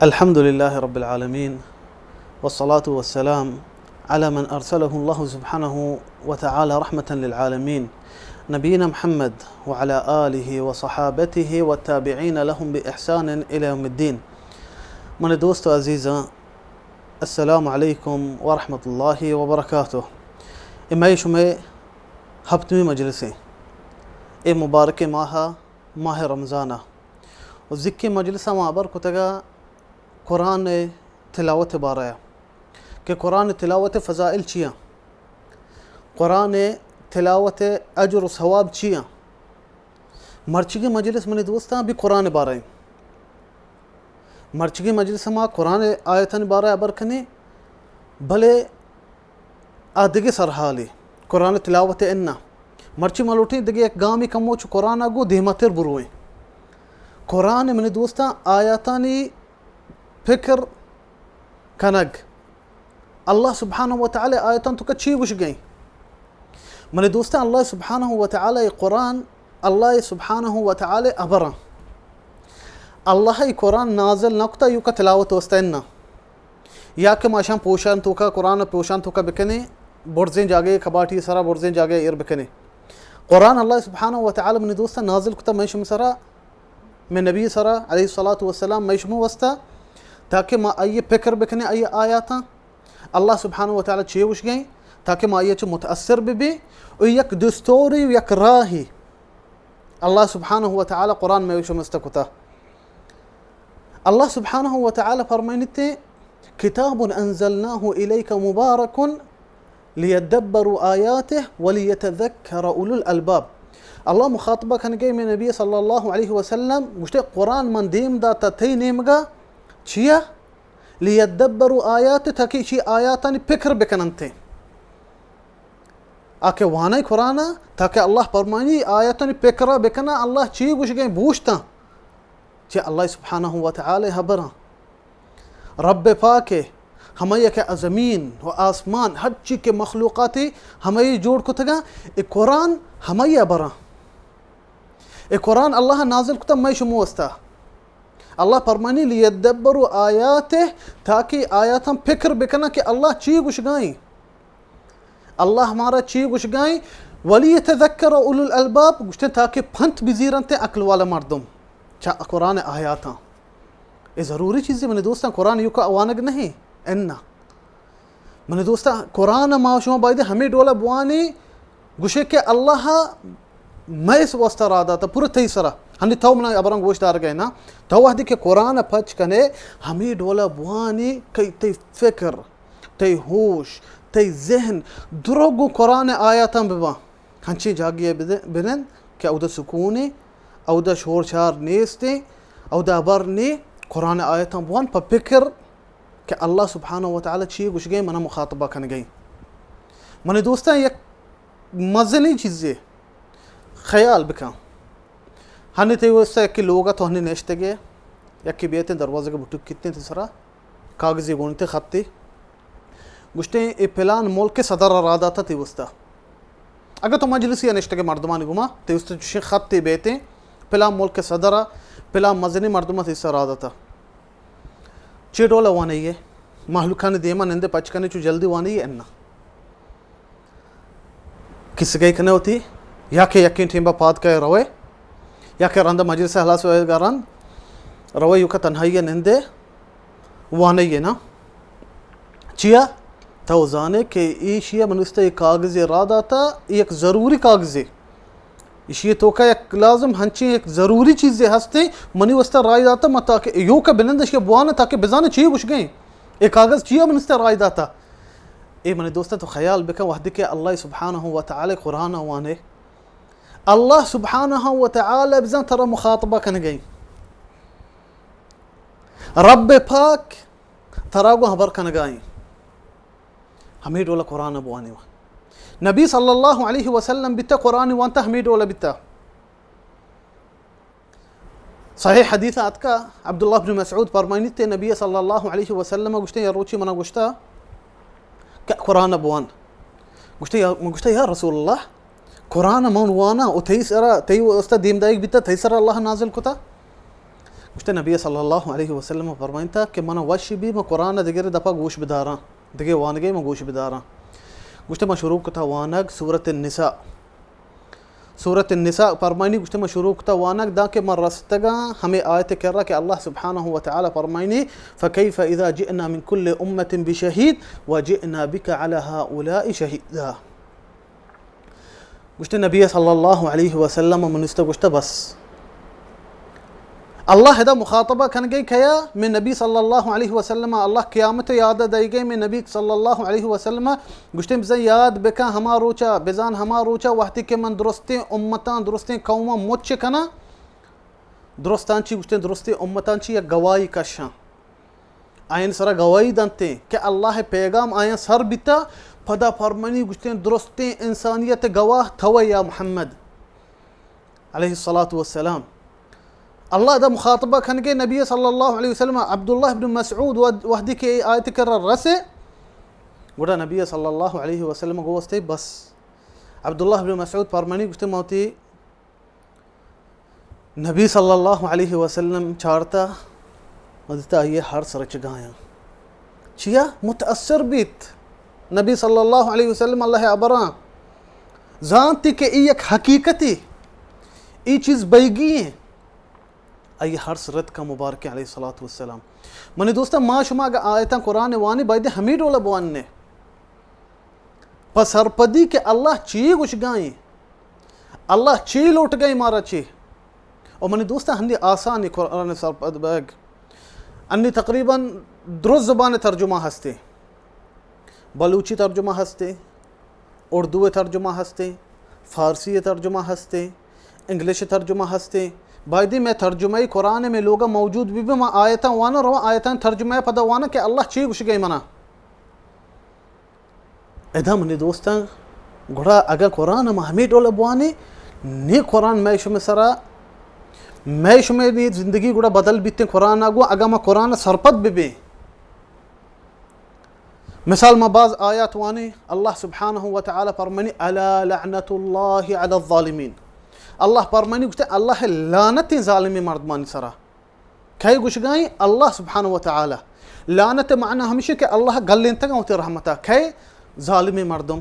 الحمد لله رب العالمين، والصلاة والسلام على من أرسله الله سبحانه وتعالى رحمة للعالمين، نبينا محمد وعلى آله وصحابته والتابعين لهم بإحسان إلى يوم الدين. من دوست و عزیزاں، السلام علیکم ورحمۃ اللہ وبرکاتہ۔ اے مئے شمئے ہپتمی مجلس ایں۔ اے مبارک ماہ، ماہ رمضان ء، و ذکی مجلس ء ما ہبر کتگ ء قرآن ء تلاوت ء بارہ ء کہ قرآن ء تلاوت ء فضائل چی آں، قرآن ء تلاوت ء اجر و ثواب چی آں۔ مرچیگیں مجلس منی دوستاں بھی قرآن ء بارہ ایں۔ مرچیگیں مجلس ء ما قرآن ء آیتانی بارہ ء ہبر کنیں، بلے آ دگہ سرحالے، قرآن تلاوت ء اناں۔ مرچی ما لوٹیں دگہ یک گامے کمو چو قرآن ء گوں دیمتر برویں۔ قرآن منی دوستاں آیاتانی فکر کنگ۔ اللہ سبحانہ و تعالی آیتاں توکا چی گوشگیں؟ منی دوستاں، اللہ سبحانہ و تعالی قرآن، اللہ سبحانہ و تعالی ابراں۔ اللہ ای قرآن نازل نکتا یوکا تلاوت واسطہ اناں۔ یا کہ ما اشاں پوشان توکا، قرآن پوشان توکا بکنیں، برزیں جاگے کباٹی سرا، برزیں جاگے ایر بکنیں۔ قرآن اللہ سبحانہ و تعالی منی دوستاں نازل کتا مئے شمئے سرا، مئے نبی سرا علیہ الصلوۃ والسلام، مئے شمئے واسطہ، تاکہ ما آئی فکر بکنیں، آئی آیاتاں، اللہ سبحانہ و تعالی چے گوشگیں، تاکہ ما آئی چہ متاثر ببیں، و یک دستوری و یک راہی اللہ سبحانہ و تعالی قرآن مئے شمئے واسطہ کتا۔ اللہ سبحانہ و تعالی فرمائنتے، کتاب انزلناه الیک مبارک لیدبروا آیاته ولیتذکر اولو الالباب۔ اللہ مخاطبہ کنگے مئے نبی صلی اللہ علیہ وسلم گوشتے، قرآن من دیم داتا تئی نیمگا، چیا؟ لیدبروا آیاته، تاکہ اشی آیاتانی فکر بکننتے۔ آ کہ وانئے قرآن ء، تاکہ اللہ فرمائنی آیتانی فکر ء بکناں، اللہ چی گوشگیں بوشتاں۔ چہ اللہ سبحانہ و تعالی ہبراں۔ رب پاک ء، ہمائی کہ زمین و آسمان، ہر چی کہ مخلوقاتی، ہمائی جوڑ کتگاں، اے قرآن ہمائی ہبراں۔ اے قرآن اللہ نازل کتا مئے شمئے واسطہ۔ اللہ فرمانی، لیدبروا آیاته، تاکہ آیاتاں فکر بکناں کہ اللہ چی گوشگائیں۔ اللہ ہمارا چی گوشگائیں؟ ولیتذکر اولو الالباب، گوشتے تاکہ پنت بزیرنتے عقل والا مردم چا قرآن آیاتاں۔ اے ضروری چیزے منی دوستاں، قرآن یوکا وانگ نہیں، انا۔ منی دوستاں، قرآن ما شما باید ہمیں ڈولا بوانی، گوشے کہ اللہ مئے واسطہ را داتا پورا تئی سرا۔ ہنی تو منا ابران گوش دار گئے نا، تو وحدی کہ قرآن پچ کنے، ہمیں ڈولا بوانی کہ تئی فکر، تئی ہوش، تئی ذہن درو گوں قرآن آیاتاں بباں۔ ہنچیں جاگے ء بدے-، بنند کہ اودا سکونے، اودا شور شار نیستیں، اودا ہبر نے، قرآن آیتاں بوان پہ فکر کہ اللہ سبحانہ و تعالی چی گوشگیں، منا مخاطبہ کنگیں۔ منی دوستاں، یک مزنیں چیزے خیال بکن۔ ہنی تئی واسطہ یکی لوگا تو ہنی نشتگے، یکی بیتیں دروازگ بٹک کتیں تئی سرا، کاغذے گونتے خطے۔ گوشتیں، اے پلان ملک صدر ء را داتا تئی واسطہ۔ اگہ تو مجلسی ء نشتگے مردمانی گوما، تئی واسطہ چوشیں خطے بیتیں، پلان ملک صدر ء، پلان مزنیں مردم ء تئی سرا را داتا۔ چے ڈول ء وانئی ئے؟ مہلوکانی دیما نندے پچ کنے چو جلدی وانئی ئے اناں؟ کسگئی کنے وتی، یا کہ یکیں ٹیمبا پاد کئے روئے، یا کہ رند مجلس ہلاس ہوئے گا رند روئے یوکا تنہائی نندے وانئی نا۔ چیا؟ تو زانے کہ ایشی منستا یک کاغذے را داتا، یک ضروری کاغذے۔ ایشی توکا یک لازم ہنچیں یک ضروری چیزے ہستے، منی واسطہ رائی داتا، ما تاکہ یوکا بنند ایشی بوانا تاکہ بزانے چی گوشگیں۔ اے کاغذ چیا منستا رائی داتا؟ اے منی دوستاں، تو خیال بکن، وہدے کہ اللہ سبحانہ و تعالی قرآن وانے، اللہ سبحانہ و تعالی بزاں ترا مخاطبہ کنگئی، رب پاک ترا گوں ہبر کنگائیں۔ ہمیں ڈولا قرآن بوانے وان۔ نبی صلی اللہ علیہ وسلم بیتا قرآن وانتا ہمیں ڈولا بیتا۔ صحیح حدیث آتکا، عبداللہ بن مسعود فرمائنیت، نبی صلی اللہ علیہ وسلم گوشتے، یا روچی منا گوشتا کہ قرآن بوان۔ گوشتے، یا، من گوشتا، یا رسول اللہ، قرآن من وانا و تئی سرا، تئی واسطہ دیم دائیگ بیتا، تئی سرا اللہ نازل کتا؟ گوشتے نبی صلی اللہ علیہ وسلم فرمائنتا کہ من وش بی من قرآن دگرے دپا گوش بداراں، دگہ وانگے من گوش بداراں۔ گوشتے من شروع کتا وانگ سورت النساء۔ سورت النساء فرمائنی، گوشتے من شروع کتا وانگ داں کہ من رستگاں ہمے آیت کرا کہ اللہ سبحانہ و تعالی فرمائنی، فکیف اذا جئنا من کل امة بشهید وجئنا بك على هؤلاء شهيدا۔ گوشتے نبی صلی اللہ علیہ وسلم من است گوشتا بس۔ اللہ ادا مخاطبہ کنگے کیا؟ میں نبی صلی اللہ علیہ وسلم، اللہ قیامت یاد دئیگے، میں نبی صلی اللہ علیہ وسلم گوشتے بزن یاد بکن ہما روچا، بزان ہما روچا وقتی کہ من درستیں امتاں، درستیں قوماں مچ کناں، درستاں چی گوشتے، درستیں امتاں چی یک گواہی کشاں۔ آیان سرا گواہی دنتے کہ اللہ پیغام آیان سر بیتا، پدا فرمانی گوشتے درستیں انسانیت گواہ توے یا محمد علیہ الصلاة والسلام۔ اللہ دا مخاطبہ کنگے نبی صلی اللہ علیہ وسلم۔ عبداللہ ابن مسعود وحدی کہ آیت کرا رسے، گوڑا نبی صلی اللہ علیہ وسلم گوستے بس۔ عبداللہ ابن مسعود فرمانی گوشتے موتی نبی صلی اللہ علیہ وسلم چارتا و دیتا آئی ہر سر چگایاں۔ چیا؟ متاثر بیت۔ نبی صلی اللہ علیہ وسلم اللہ ابراں زانتی کہ ای یک حقیقتی، ای چیز بیگی ہیں۔ آئی ہر سرت کا مبارک علیہ الصلوۃ والسلام۔ منی دوستاں، ما شما اگر آیتاں قرآن وانی باید ہمیں ڈولا بواننے۔ پہ سرپدی کہ اللہ چی گوشگائیں، اللہ چی لوٹگائیں مارا چی۔ اور منی دوستاں ہندی آسانی قرآن سرپد بیگ۔ انی تقریباً درست زبان ترجمہ ہستے، بلوچی ترجمہ ہستے، اردو ترجمہ ہستے، فارسی ترجمہ ہستے، انگلش ترجمہ ہستے۔ بایدی میں ترجمہ قرآن میں لوگا موجود بھی، بھی میں آیتاں وانا رواں آیتاں ترجمہ پدا وانا کہ اللہ چی گوشگائیں منا۔ ادا منی دوستاں، گڑا اگاں قرآن ما ہمیں ڈول بوانی، نی قرآن میں شمے سرا، میں شمے نی زندگی گڑا بدل بیتیں قرآن آگو، اگاں ما قرآن سرپد ببیں۔ مثال ما باز آیات وانی، اللہ سبحانہ و تعالی فرمانی، الا لعنت اللہ علی الظالمین۔ اللہ فرمانی گوشتے، اللہ لعنت ظالمیں مردمانی سرا۔ کئے گوشگائیں؟ اللہ سبحانہ و تعالی۔ لعنت معنی ہمیشہ کہ اللہ گلینتگاں وتی رحمتا۔ کئے؟ ظالمیں مردم۔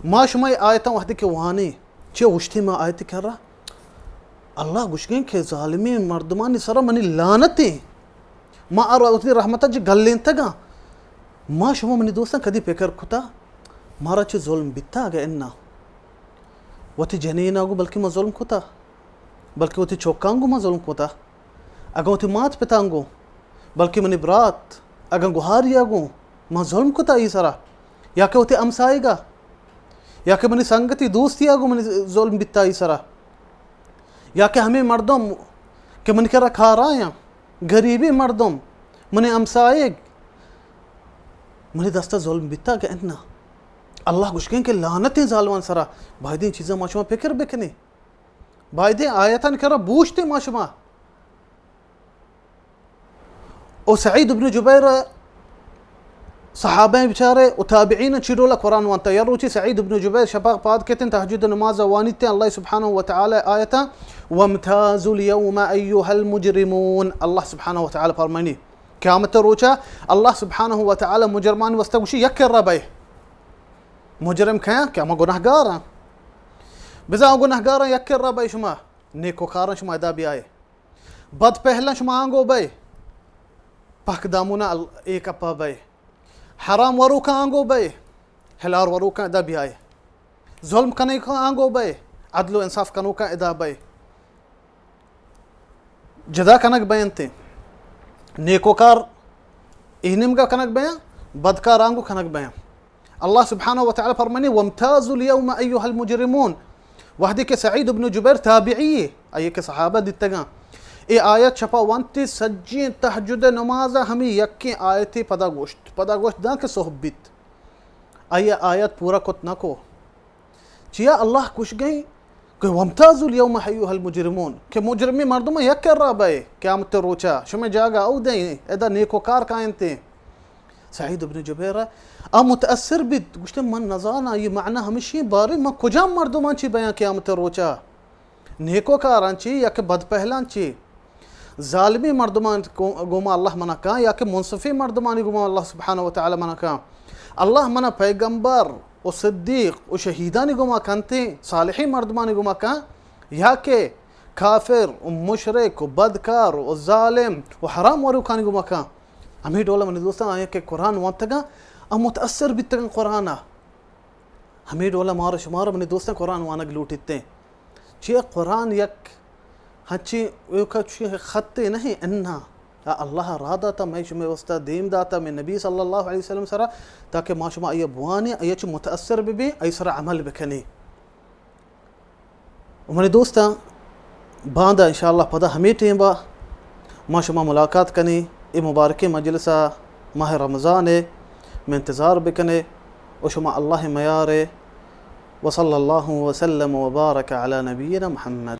ما شما اے آیتاں وحدی کہ وانی، چے اوشتی ما آیت کرا؟ اللہ گوشگیں کہ ظالمیں مردمانی سرا منی لعنتیں۔ ما آرا وتی رحمتا جی گلینتگاں۔ ما شما منی دوستاں کدی فکر کتا؟ مارا چے ظلم بیتا اگہ انا؟ وتی جنینا گو بلکہ ما ظلم کتا؟ بلکہ وتی چوکاں گو ما ظلم کتا؟ اگاں وتی مات پتاں گوں، بلکہ منی برات، اگاں گوہاریا گوں، من ظلم کتا ای سرا، یا کہ وتی ہمسائیگا، یا کہ منی سنگتی دوستیا گوں منی ظلم بیتا ای سرا، یا کہ ہمیں مردم کہ منی کرا کارایاں، غریبی مردم، منی ہمسائیگ، منی دستا ظلم بیتا کہ انا۔ اللہ گوشگیں کہ لعنتیں ظالمان سرا۔ بایدیں چیزاں ما شما فکر بکنیں۔ بایدیں آیتان کرا بوشتیں ما شما۔ او سعید ابن جبیر صحابہ بیچارے و تابعین چی ڈولا قرآن وانتا۔ یا روچی سعید ابن جبیر شپا پاد کتن تہجد نماز وانیتیں اللہ سبحانہ و تعالی آیتا، وامتازوا الیوم ایها المجرمون۔ اللہ سبحانہ و تعالی فرمانی، قیامت روچا اللہ سبحانہ و تعالی مجرمان واسطہ گوشی، یک کرا بئے۔ مجرم کیاں؟ کہ ہما گناہگاراں۔ بزاں گناہگاراں یک کرا بئے شما، نیکوکاراں شما ادا بیائے۔ بد پہلاں شما آنگو بئے، پاک دامونا ال-، اے کپا بئے۔ حرام وروکاں آنگو بئے، ہلار وروکاں ادا بیائے۔ ظلم کنوکاں آنگو بئے، عدل و انصاف کنوکاں ادا بئے۔ جدا کنگ بینت۔ نیکوکار اے نیمگا کنگ بیاں، بدکار آنگو کنگ بیاں۔ اللہ سبحانہ و تعالی فرمانی، وامتازوا الیوم ایها المجرمون۔ وحدی کہ سعید ابن جبیر تابعی، آئی کہ صحابہ دیتگاں، اے آیت چپا وانتی سجین تہجد نماز ہمی یکیں آیتی پدا گوشت، پدا گوشت داں کہ صحب بیت۔ آئی آیت پورا کت نکو۔ چیا اللہ گوشگئیں کہ وامتازوا الیوم ایها المجرمون، کہ مجرمیں مردم یک کرا بئے قیامت روچا، شمئے جاگہ اودیں، ادا نیکوکار کاینتیں۔ سعید ابن جبیر آ متاثر بیت، گوشتے، من نزاناں، یہ معنی ہمشی بارے من کجام مردمان چی بیاں قیامت روچا؟ نیکوکاراں چی یا کہ بدپہلاں چی؟ ظالمیں مردمان گوما اللہ منا کاں، یا کہ منصفیں مردمانی گوما اللہ سبحانہ و تعالی منا کاں؟ اللہ منا پیغمبر و صدیق و شہیدانی گوما کنتے، صالحیں مردمانی گوما کاں، یا کہ کافر و مشرک و بدکار و ظالم و حرام وروکانی گوما کاں؟ ہمیں ڈولا منی دوستاں، آیا کہ قرآن وانتگاں، آ متاثر بیتگاں قرآن ءَ۔ ہمے ڈول ءَ مارا شمارا منی دوستاں قرآن وانگ لوٹیت ایں۔ چیا قرآن یک ہنچیں ایوکا چوشیں خطے نہ ایں، اناں آ اللہ ءَ راہ داتا، مئے شمئے واسطہ دیم داتا، مئے نبی صلی اللہ علیہ وسلم سرا، تاکہ ما شما آئی ءَ بوانیں، آئی ءَ چہ متاثر بہ بیں، آئی سرا عمل بکنیں۔ و منی دوستاں، باندا انشاءاللہ پدا ہمے ٹیم ءَ ما شما ملاقات کنیں۔ اے مبارکیں مجلس ءَ ماہ رمضان ءِ مئے انتظار بکنے و شما اللہ ءِ میار ءَ۔ وصلی اللہ وسلم وبارک علی نبینا محمد۔